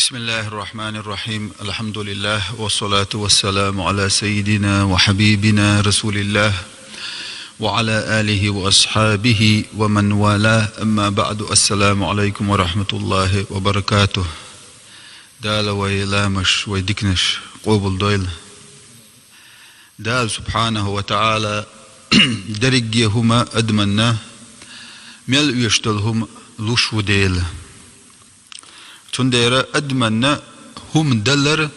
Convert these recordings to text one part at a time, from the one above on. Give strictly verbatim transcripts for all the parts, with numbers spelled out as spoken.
بسم الله الرحمن الرحيم. الحمد لله، والصلاة والسلام على سيدنا وحبيبنا رسول الله، وعلى آله وأصحابه ومن والاه. أما بعد. السلام عليكم ورحمة الله وبركاته. Дала вай ламазаш, вай диканаш къоабалдойла. Дала субхьанаху ва таӀала дерриге хӀума адаманна мел оьшуш дола хӀума луш ва Дала. Цундела адаманна хӀума далар,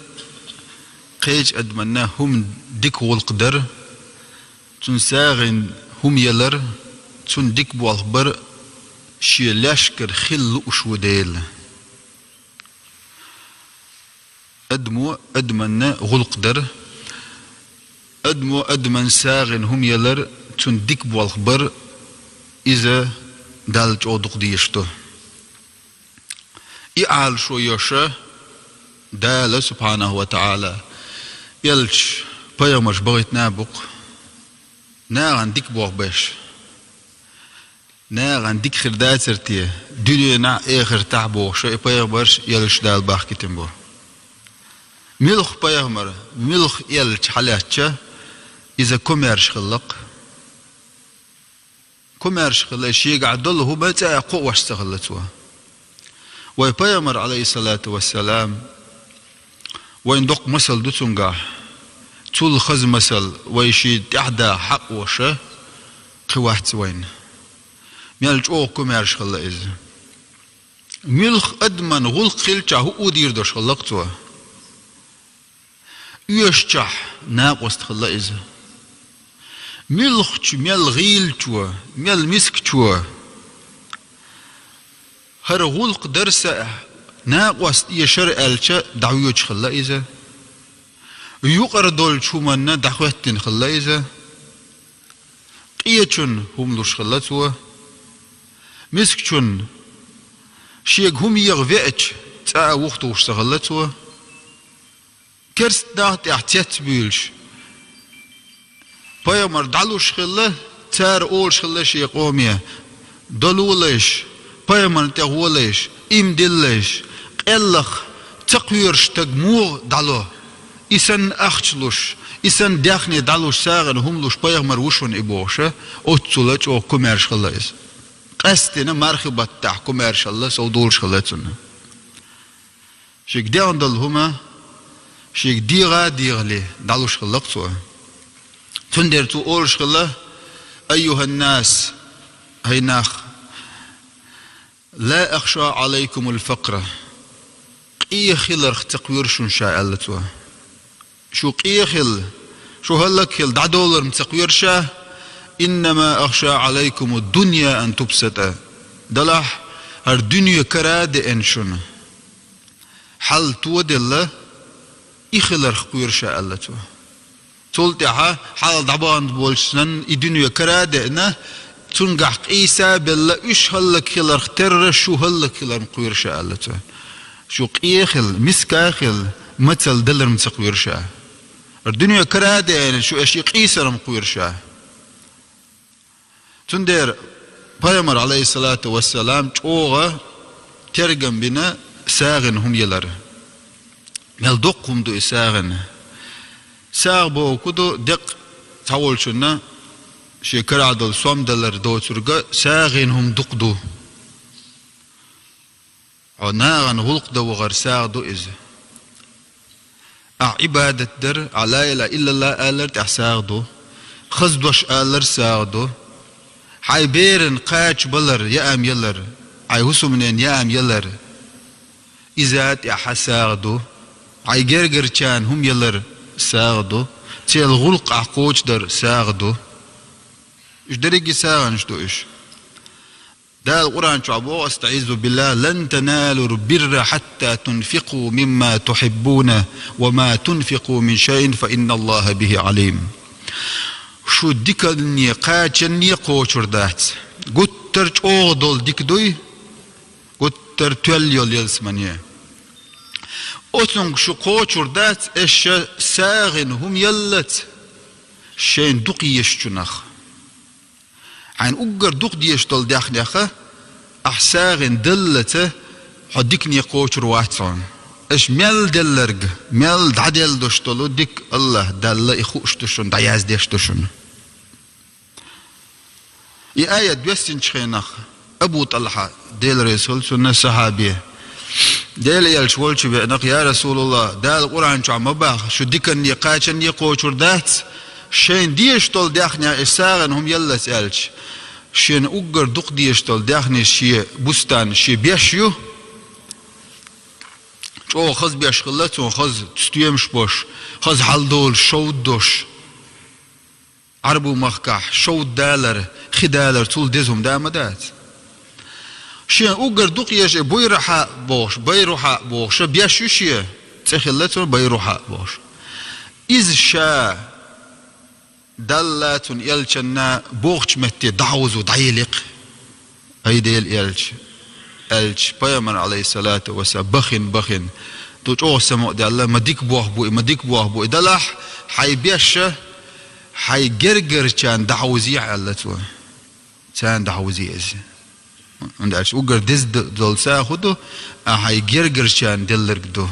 кхеча адаманна хӀума дика гӀулакх дар, цунна сагӀийна хӀума ялар, цунна дика болх бар шен лаьшкара хила лууш ва Дала. Адамо адаманна гӀулакх дар, адамо адаманна сагӀийна хӀума ялар, цунна дика болх бар, иза Далла чӀоагӀа дукха дезаш да. И Ӏалашо йоша Дала субхьанаху ва таӀала элча пайхамараш бахийтина букъ, нахана дика болх беш. Нахана дика хир дацар те, дуьненахь а, эхартахь а бохуш, и пайхамараш, элчаш Дала бахкийтина бу. Муьлха пайхамар, муьлха элча хьалаьцча, иза комаьрша хилла-кх. Комаьрша хилла, шегахь долу хӀума цӀа а кхоош ца хилла цо. Вай пайхамар, Ӏалайхиссалату вассалам, вайна доккха масал ду цуьнгахь. Цул хаза масал вай шен тӀаьхьа даха хьакъ воша кхин вац вайна. Мел чӀогӀа комаьрша хилла иза. Муьлха адаман гӀулакх хилчахь хӀуъу дийр долуш хилла-кх цо. Оьшучохь накъост хилла иза. Муьлххачу мел гӀийлачо, мел мискачо хӀара гӀулакх дар сан, накъост эшар аьлча, дӀахьоьжуш хилла иза. Юкъара долчу хӀуманна дӀахӀоьттина хилла иза. Къечунна хӀума луш хилла цо. Мискачунна, шега хӀума еха веача, цӀа а вухатухуш ца хилла цо. Керста нах тӀехь цец а буьйлуш, пайхамар дӀалуш хилла, цара олуш хилла шен къоме: «Далулайша, пайхамарна тӀе гӀолайша, иман диллайша, къеллах ца кхоьруш стаг муха дӀало? И санна ахча луш, и санна даьхни дӀалуш, сагӀина хӀума луш пайхамар ву шуна и», — бохуша, оццула чӀогӀа комаьрша хилла иза. Къаьсттина мархи баттахь комаьрша хилла, сов долуш хилла цунна. Шега дегӀан долу хӀума шега дегӀа а дегӀале дӀалуш хилла-кх цо. Цундела цо олуш хилла: «Айюханнас, хӀай нах, ла ахша Ӏалайкумул факъра, къе хиларх ца кхоьру шуна ша», — аьлла цо. «Шу къе хила, шу хӀаллакьхила дӀадолар-м ца кхоьру ша, иннама ахша Ӏалайкумуд дунья ан тубсата, делахь хӀара дуьне кара а деана шуна, хьал тоделла, и хиларх кхоьру ша», — аьлла цо. Цул тӀаьхьа хьал дӀабаханза болчу санна и дуьне кара а деана, цуьнгахь къийса а белла, уьш хӀаллакьхиларх терра шу хӀаллакьхилар-м кхоьру ша, аьлла цо. Шу къе хила, миска а хила, мацалла далар-м ца кхоьру ша. ХӀара дуьне кара а деана, шу аша и къийсар-м кхоьру ша. Цундела пайхамар, Ӏалайхиссалату вассалам, чӀогӀа тергам бина сагӀина хӀума ялар. Мел доккха хӀума ду и сагӀина. СагӀа бохург ду деккъа цхьаволчунна шен карахь долу сом далар доцург, сагӀина хӀума дукха ду. Хьо нахана гӀуллакх дан вахар сагӀа ду иза. Ахь Ӏибадат дар, ахь ла илаха иллаллах алар тӀехь сагӀа ду. Хаза дош алар сагӀа ду. Хьайн беран кхача балар, яам ялар, хьайн хӀусамнен яам ялар, иза тӀехь сагӀа ду. Хьайн гергарчарна хӀума ялар сагӀа ду. Церан гӀуллакх ахь кхочудар сагӀа ду. Уьш дерриге сагӀанаш ду уьш. Дала Къуръан чохь боху: «Астаизу биллах, лан таналул бирра хьатта тунфикъу мимма тухьиббуна, ва ма тунфикъу мин шайин фа инналлаха бихи Ӏалим». Шу диканне, кхачанне кхочур дац. Гуттар чӀогӀа долу дика дуй, гуттар тоьлла йолу ялсамане. Оцунга шу кхочур дац, аша сагӀина хӀума яллалц, шайна дукха езачунах. Хьайна уггар дукха дезаш долу даьхнех ахь сагӀина даллалц, хьо дикане кхочур вац хьуна. Аша мел делларг, мел дӀаделла долуш долу дика АллахӀ Далла и хууш ду шуна, дӀаяздеш ду шуна. И аят доьссинчу хенахь Абу ТӀалхьа, Дела реза хуьлда цунна, сахьабе, Делан элча волчу веанах: «Я РасулаллахӀ, Дала Къуръан чохь ма баха, шу диканне, кхачанне кхочур дац, шайна дезаш долу даьхни аша сагӀина хӀума еллалц», аьлча, шена уггар дукха дезаш долу даьхни шен бустан, шен беш ю, чӀогӀа хаза беш хилла цуьнан, хаза стоьмаш болуш, хаза хьал долуш, шовда долуш. Ӏарбу махкахь шовда далар, хи далар цул деза хӀума да ма дац. Шен уггар дукха езаш и Буйрахьа бохуш, Байрухьа бохуш, беш ю шен, цӀе хилла цуьнан Байрухьа бохуш. Иза ша Далла, цуьнан элчанна бохучу метте дӀахьовзо дӀаелира. «Ай Делан элча», аьлча, пайхамар, алейхиссалату вассалам, бахина, бахина, ду чӀогӀа самукъадаьлла: «Ма дика бохам бу и, ма дика бохам бу и, делахь хьайн беш хьайн гергарчарна дӀахьовзийла», аьлла цо. Царна дӀахьовзийла иза. ХӀунда аьлча уггар деза д-, долу сагӀа хӀун ду, а хьайн гергарчарна делларг ду.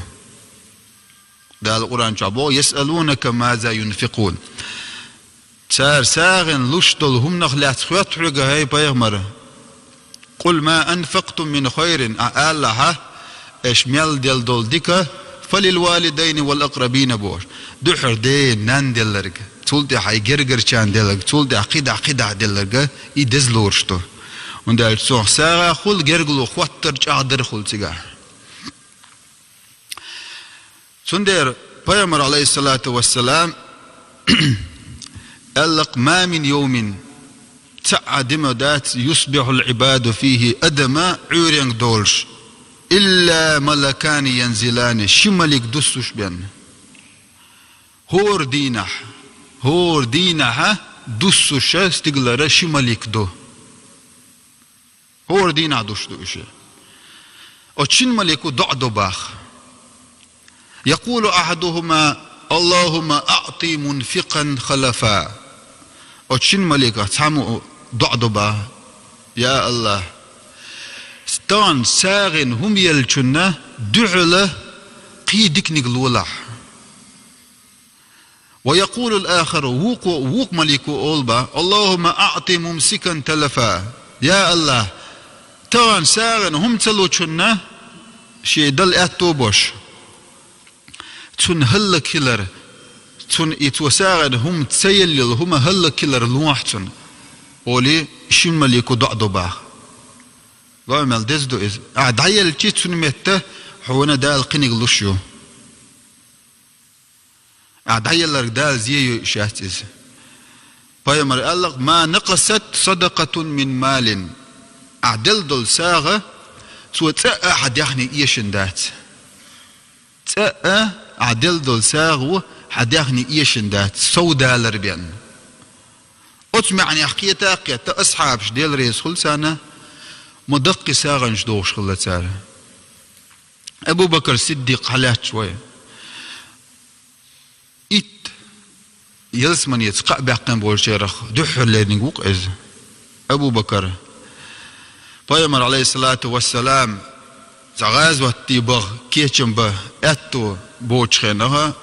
Дала Къуръан чохь боху: «Ясъалунака маза юнфикъун». Цара сагӀина луш долу хӀуманах лаьцна хоьтту хьоьга, хӀай пайхамар. «Къул ма анфактум мин хайрин», а алахьа, аша мел делла долу дика, «фалил валидайни вал акърабина», бохуш. Дуьххьара ден, нанна делларг, цул тӀаьхьа хьайн гергарчарна делларг, цул тӀаьхьа кхидӀа, кхидӀа делларг, и деза лоруш ду. ХӀунда аьлча цунах сагӀа хуьлу, гергалуш хӀоттар чӀагӀдар хуьлу цигахь. Цундела пайхамар, алейхиссалату вассалам, аьлла-кх: «Ма мин йовмин», цхьа а ди ма дац, «юсбихьул Ӏибаду фийхи», адам Ӏуьйренга долуш, «илла малакани янзилани», ши малик дуссуш бен. ХӀора дийнахь, хӀора дийнахьа дуссуш стигалара ши малик ду. ХӀора дийнахь дуссуш ду уьш. Оцу шина малико доӀа до боху. «Якъулу ахьадухума: Аллахумма аъти мунфикъан халафа». Оцу шина маликах цхьаммо доӀа до боху: «Я АллахӀ, тахана сагӀина хӀума еллачунна дуьхьала кхин диканиг лолахь». «Ва якъулул ахару», вукхо, вукху малико олу боху: «Аллахумма аъти мумсикан талафа». Я АллахӀ, тахана сагӀина хӀума ца лучунна, шен дала аьтто а беш, цунна хӀаллакьхилар, цунна и цо сагӀина хӀума ца елла йолу хӀума хӀаллакьхилар лохьа цунна, олий, шина малико доӀа до боху. Лой мел деза ду иза. Ахьа дӀаелчи, цунна метта хьуна Дала кхиниг луш ю. Ахьа дӀаелларг Дала зен йойуш яц иза. Пайхамар аьлла-кх: «Ма накъасат садакъатун мин малин». Ахьа делла долу сагӀа, цо цкъа а хьан даьхни эшина дац. Цкъа а ахьа делла долу сагӀа ву хьан даьхни эшина дац, сов далар бен. Оцу маьӀнех кхета а кхетта, асхьабаш, Дела реза хуьлда царна, ма даккхий сагӀанаш дохуш хилла цара. Абу Бакр Сиддикъ хьалаьтташ вай. Итт ялсаманеца кхаъ баьккхина болчарах дуьххьарлерниг ву-кх иза. Абу Бакр. Пайхамар, алейхиссалату вассалам, цхьа гӀазоте баха, кечам бан аьтто боцучу хенахь,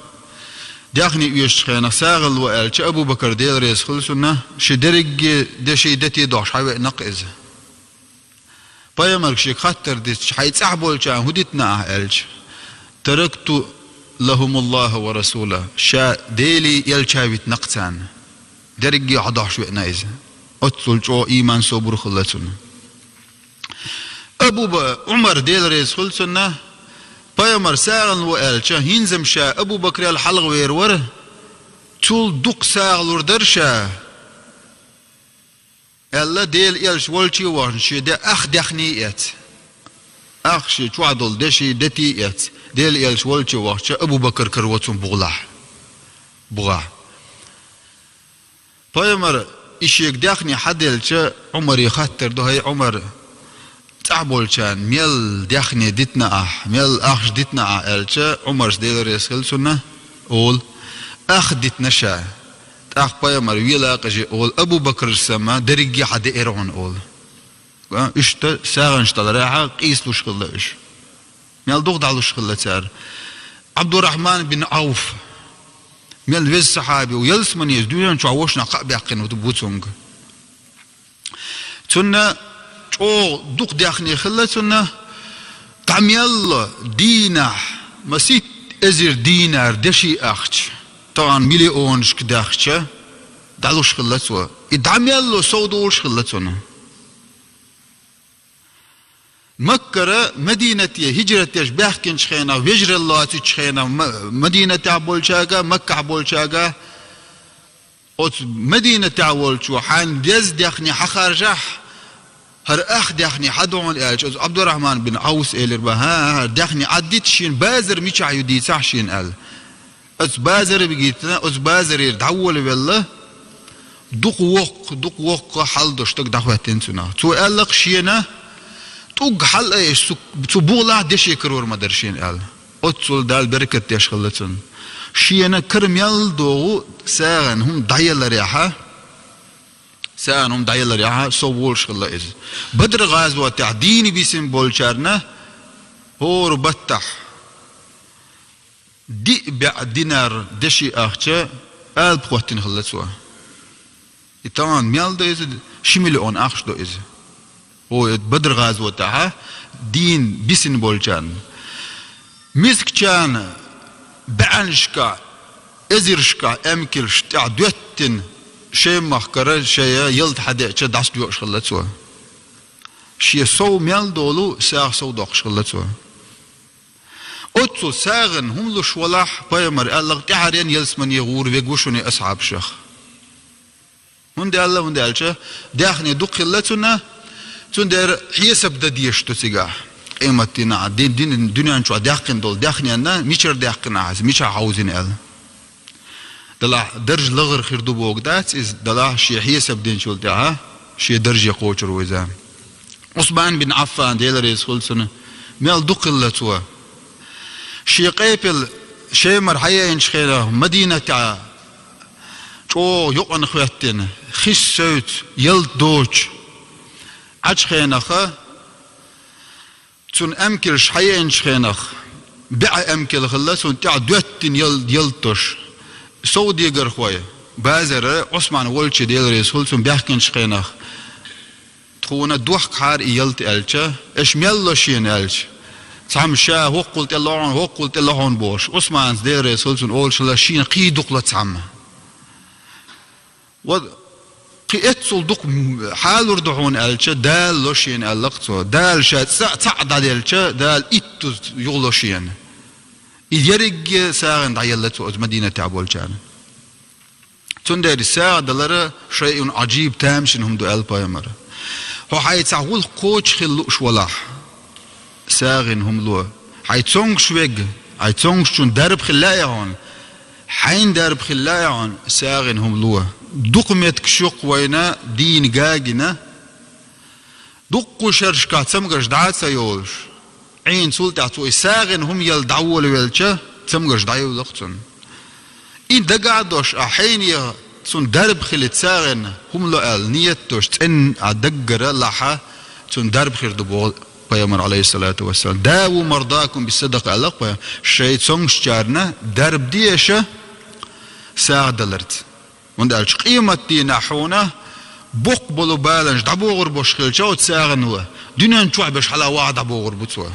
даьхни оьшучу хенахь, сагӀина ло аьлча, Абу Бакр, Дела реза хуьлда цунна, шен дерриге деши дети дохуш хьавеана-кх иза. Пайхамарга шега хаттар дича, хьайн цӀахь болчарна хӀун дитина ахьа аьлча, «Таракту лахумуллаха ва расула», ша Делий элча витина-кх царна. Дерриге хьадохьуш веана иза. Оццул чӀогӀа ийман собар хилла цунна. Абу Ба-, Ӏумар, Дела реза хуьлда цунна, пайхамар сагӀина ву аьлча, хӀинца-м ша Абу Бакрел хьалха вер вара, цул дукха сагӀа лур дара ша. Аьлла, Делан элча волчу а вахана, шен де ах даьхни а эцна, ах шен чохь долу деши дети а эцна, Делан элча волчу а вахча, Абу Бакр караво цунна бугӀалахь. БугӀахь. Пайхамар и шега даьхни хьаделча, Ӏумаре хаттар до: «ХӀай Ӏумар, цӀахь болчарна мел даьхни дитина ахьа, мел ахча дитина ахьа?» аьлча, Ӏумарс, Дела реза хуьлда цунна, олу: «Ах дитина ша». ТӀаккха пайхамар велакъаже олу: «Абу Бакрс-м дерриге хьан деара хьуна», олу. Иштта сагӀанаш даларехьа къийсалуш хилла уьш. Мел дукха дӀалуш хилла цара. Ӏабдуррахьман бин Ӏавф, мел веза сахьаби ву, ялсамане из дуьнен чохь вошнах кхаъ баьккхина ву цуьнга. Цунна чӀогӀа дукха даьхни хилла цунна, дӀа мел ло дийнахь масийтта эзар динар деши ахча, тахана миллионашка даьхча, дӀалуш хилла цо. И дӀа мел ло сов долуш хилла цунна. Маккара Мадинате хӀиджрат деш баьхкинчу хенахь, вежаралла лоцучу хенахь, Ма-, Мадинатехь болчаьрга, Маккахь болчаьрга, оцу Мадинатехь волчо хьайна деза даьхни хьахаржахь, хӀара ах даьхни хьан ду хьуна аьлча, оцу Ӏабдуррахьман бин Ӏавс элира бан: «ХӀан, хӀара даьхни Ӏаддита шена, базар мичахь ю дийцахь шена», аьлла. Оцу базаре гийтина, оцу базарера дӀаволавелла, дукха воккха, дукха воккха хьал долуш стаг дӀахӀоьттина цунах. Цо аьлла-кх шена: «ТӀуг хьал а эш, цу, цу бугӀалахь деши карор ма дара шена», аьлла. Оццул Дала беркат деш хилла цунна. Шена кара мел догӀу сагӀина хӀума дӀаяларехьа, сагӀина хӀума дӀаяларехьа, сов волуш хилла иза. Бадр-гӀазотехь дийна бисина болчарна хӀора баттахь диъ бӀе динар деши ахча алапа хӀоттина хилла цо. И тахана мел до иза, ши миллион ахча до иза. Ой, Бадр-гӀазотехьа дийна бисина болчарна. Мискачарна бӀеннашкахь, эзаршкахь эмкалш тӀехь доьттина, шайн махкара шайн ялта хьадеъча дӀасадоьуш хилла цо. Шен сов мел долу сагӀа сов доккхуш хилла цо. Оццул сагӀина хӀума луш валахь, пайхамар аьлла-кх, тӀаьхьаренна ялсамане гӀур вегу шуна и асхьабашах. ХӀунда аьлла, хӀунда аьлча, даьхни дукха хилла цунна, цундела хьесап дан дезаш ду цигахь. Къематдийнахь, ди-, дин-, дуьнен чохь даьккхина долу даьхненна, мичара даьккхина ахьа, мичахь хьовзийна аьлла. Делахь дарж лахара хир ду бохург дац иза, делахь шен хьесап динчул тӀаьхьа шен дарже кхочур ву иза. Ӏусман бин Ӏаффан, Дела реза хуьлда цунна, мел дукха хилла цо. Шен къепал Шемара хьаеанчу хенахь Мадинатехь чӀогӀа юкъана хӀоьттина, хи севца, ялта доцуш Ӏачу хенаха, цунна эмкалш хьаеанчу хенахь, бӀе эмкал хилла, цунна тӀехь доьттина ял-, ялта долуш. Совдегархой, базара Ӏусман волчу, Дела реза хуьлда цунна, баьхкинчу хенахь, тхуна дохкахьара и ялта аьлча, аша мел ло шена аьлча, цхьамма ша хӀоккхул тӀе ло хьуна, хӀоккхул тӀе ло хьуна бохуш, Ӏусманца, Дела реза хуьлда цунна, олуш хилла шена кхин дукха ло цхьамма. Ва кхин эццул дукха хьалур ду хьуна аьлча, Дала ло шена аьлла-кх цо. Дала ша цхьаъ, цхьаъ дӀаделча, Дала иттуза юхало шена. И ерриге сагӀина дӀаелла цо оцу Мадинатехь болчарна. Цундела сагӀа далар шайъун Ӏажиб, тамашийна хӀума ду аьлла пайхамара. Хьо хьайца гӀуллакх кхочуш хила лууш валахь, сагӀина хӀума ло. Хьайн цомгуш верг, хьайн цомгушчун дарба хила лаьий хьуна? Хьайн дарба хила лаьий хьуна, сагӀина хӀума ло. Дукха меттигаш ю-кх вайна дийна гина, дуккха шерашкахь цамгарш дӀа а ца йолуш, Ӏийна цул тӀаьхьа цо и сагӀина хӀума яла дӀаволавелча, цамгарш дӀайолу-кх цунна. И дагахь а долуш, ахь хьайна цунна дарба хилийта сагӀина хӀума ло аьлла, ниет долуш, цӀена ахь даггара лахь, цунна дарба хир ду боху пайхамара, Ӏалайхиссалату вассалам. «Даву мардакум биссадакъа», аьлла-кх пайхамара. Шайн цомгушчарна дарба де аша сагӀа даларца. ХӀунда аьлча къематдийнахь хьуна боккха болу баланаш дӀабохур болуш хилча оцу сагӀино, дуьнен чохь берш хьала ваха дӀабохур бу цо.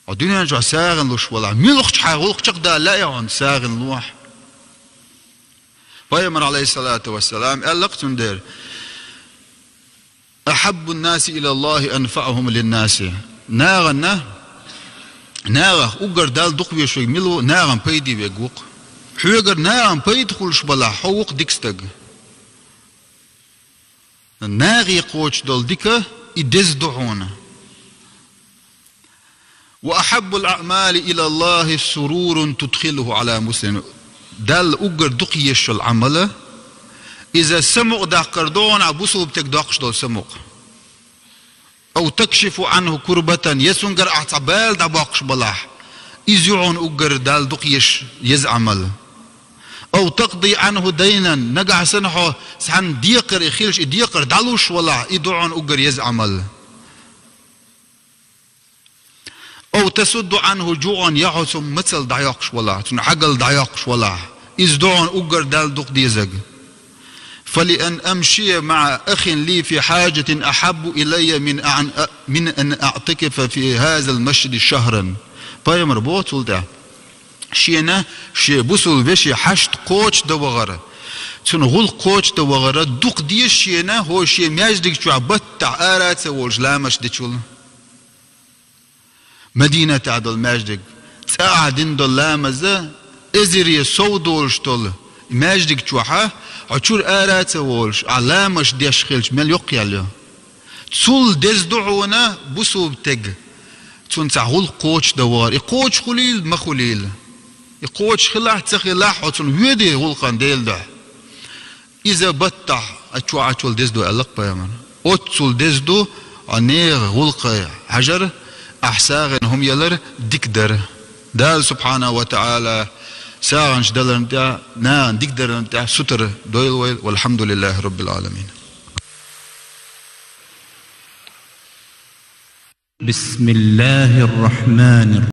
Хьо дуьнен чохь сагӀина луш валахь, муьлххачу хьайн гӀуллакх чекхдала лаьий хьуна, сагӀина лохь. Пайхамара, Ӏалайхиссалату вассалам, аьлла-кх цундела: «Ахьаббун-наси илаллахи анфаӀухум лин-наси». Нахана, нахах уггар Далла дукха везаш верг мила ву, нахана пайде верг ву-кх. Хьоьгара нахана пайда хуьлуш балахь, хьо ву-кх дика стаг. Нахе кхочуш долу дика, и деза ду хьуна. «Ва ахьаббул аъмали илаллахи сурурун тудхилуху Ӏала муслим». Далла уггар дукха езаш йолу Ӏамал, иза самукъадаккхар ду хьуна, бусулба стеган доккхуш долу самукъа. «Ав такшифу Ӏанху курбатан», я цуьнгара ахь цхьа бала дӀабоккхуш балахь, иза ю хьуна уггар Далла дукха езаш еза Ӏамал. «Ав такъди Ӏанху дайнан», нагахь санна хьо цхьана декхар хилча, и декхар дӀалуш валахь, и ду хьуна уггар еза Ӏамал. أو تسد عنه جوعا, я хьо цун мацалла дӀайоккхуш валахь, цун хьагалла дӀайоккхуш валахь. Иза ду хьуна уггар Далла дукха дезарг. فلأن أمشي مع أخ لي في حاجة أحب إلي من أن, من أن أعتكف في هذا المسجد شهرا. Пайхамара боху цул тӀаьхьа, шена шен бусулба вешин хьашт кхочушдан вахар, цуьнан гӀуллакх кхочушдан вахар дукха деза шена, хӀокху шен маьждиг чохь баттахь ара а ца волуш ламаз дечул. Мадинатехь долу маьждиг, цӀа ахь дина долу ламаз, эзаре сов долуш долу маьждиг чохь, хьо чуьра ара а ца волуш, ахь ламаз деш хилча, мел йоккха ял ю. Цул деза ду хьуна бусулба стаг, цунна цхьа гӀуллакх кхочушдан вахар. И кхочуш хуьлийла, ма хуьлийла. И кхочуш хилахь, ца хилахь, хьо цунна воьду гӀуллакхана Делан дуьхьа. Иза баттахь а чохь а чул деза ду аьлла-кх пайхамара. Оццул деза ду хьо нехан гӀуллакхе хьажар, ахь сагӀина хӀума ялар, дика дар. Дала субхьанаху ва таӀала сагӀанаш даларна тӀехь, нахана дика дарна тӀехь сутара дойла вай. والحمد لله رب العالمين. بسم الله الرحمن الرحيم.